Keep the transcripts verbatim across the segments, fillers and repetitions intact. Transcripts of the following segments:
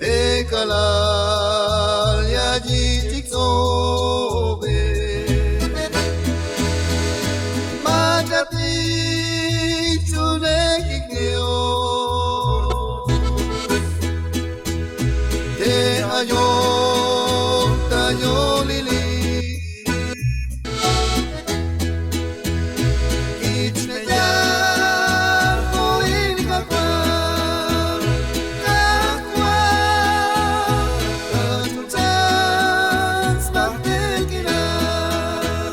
Te k'alal ya yich'ik tsobe, mach'a ti' chunekik Dios. Te ayon ta yolilil, jich me ya jo'in Kajwal, Kajwal, jajch'ul ch'an smajtel k'inal.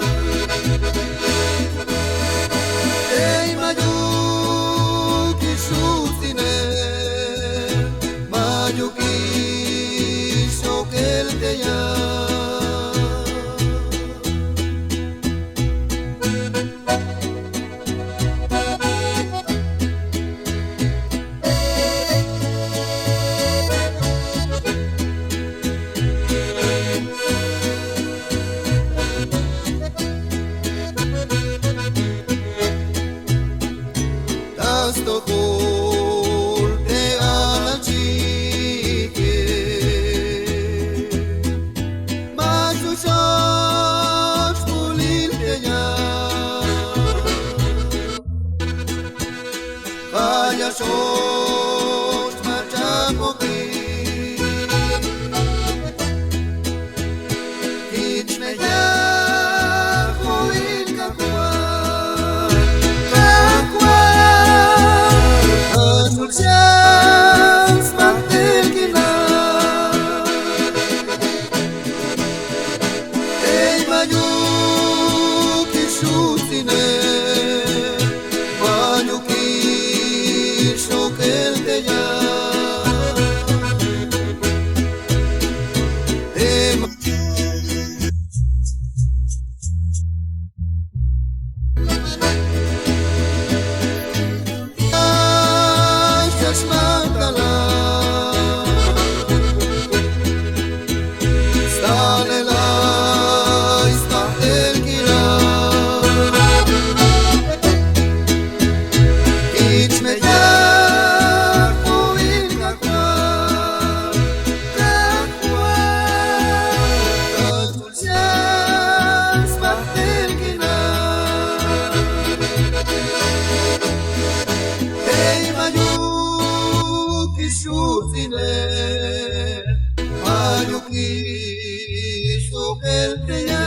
Ey, ma'yukix ut'inel, ma'yukix okel te ya. Ta stojol te alal chi'el, ma xu' xjajch' julil te ya. Ja' ya xjajch' mach'a pokil. Jich me ya jo'in Kajwal, Kajwal, jajch'ul ch'an smajtel k'inal. Ey, ma'yukix ut'inel, ma'yukix okel te ya. Ey, ma- Ey, ma'yukix ut'inel, ma'yukix okel te ya.